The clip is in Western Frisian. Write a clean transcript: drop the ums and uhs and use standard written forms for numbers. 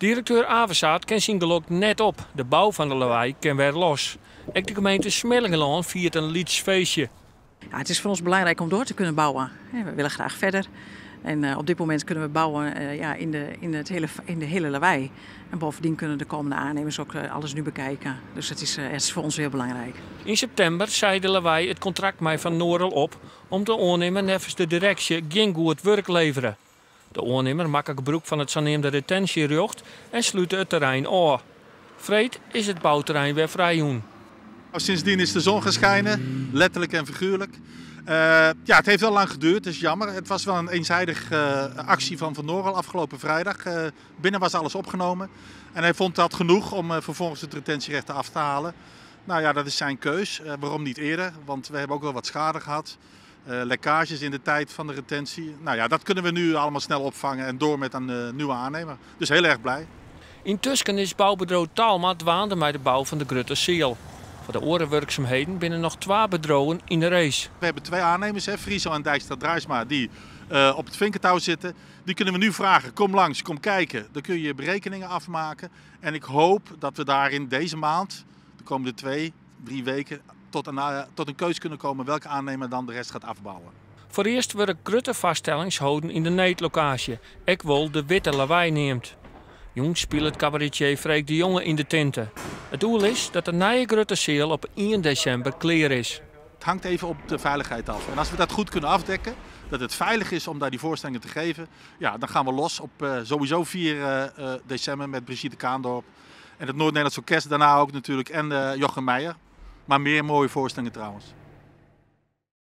Direkteur Avezaat kin syn gelok net op, de bou fan de Lawei kin wer los. Ek de gemeente Smellingerlân fiert in lyts feestje. Ja, het is voor ons belangrijk om door te kunnen bouwen. We willen graag verder. En eh, op dit moment kunnen we bouwen eh, ja, in de hele Lawei. En bovendien kunnen de komende aannemers ook eh, alles nu bekijken. Dus het is voor ons heel belangrijk. Yn septimber sei de Lawei it kontrakt mei Van Norel op om't de oannimmer neffens de direksje gjin goed wurk levere. De oannimmer makke gebrûk fan it saneamde retinsjerjocht en slute it terrein ôf. Freed is it bouterrein wer frijjûn. Sindsdien is de zon gaan schijnen, letterlijk en figuurlijk. Ja, het heeft wel lang geduurd, dat is jammer. Het was wel een eenzijdige actie van Van Norel afgelopen vrijdag. Binnen was alles opgenomen en hij vond dat genoeg om vervolgens het retentierecht af te halen. Nou ja, dat is zijn keus. Waarom niet eerder? Want we hebben ook wel wat schade gehad. Lekkages in de tijd van de retentie. Nou ja, dat kunnen we nu allemaal snel opvangen en door met een nieuwe aannemer. Dus heel erg blij. Yntusken is boubedriuw Talma dwaande mei de bou fan de grutte seal. Foar de oare wurksumheden binne noch twa bedriuwen yn de race. We hebben twee aannemers, hè, Friso en Dijkstra Draisma, die op het vinkentouw zitten. Die kunnen we nu vragen, kom langs, kom kijken. Dan kun je je berekeningen afmaken. En ik hoop dat we daar in deze maand, de komende 2, 3 weken, tot een keus kunnen komen welke aannemer dan de rest gaat afbouwen. Foarearst wurde grutte foarstellings holden yn de needlokaasje, ek wol de Witte Lawei neamd. Jûns spilet kabaretier Freek de Jonge yn de tinte. It doel is dat de nije grutte seal op 1 desimber klear is. Het hangt even op de veiligheid af. En als we dat goed kunnen afdekken, dat het veilig is om daar die voorstellingen te geven, ja, dan gaan we los op sowieso 4 december met Brigitte Kaandorp. En het Noord-Nederlands Orkest daarna ook natuurlijk en Jochem Meijer. Maar meer mooie voorstellingen trouwens.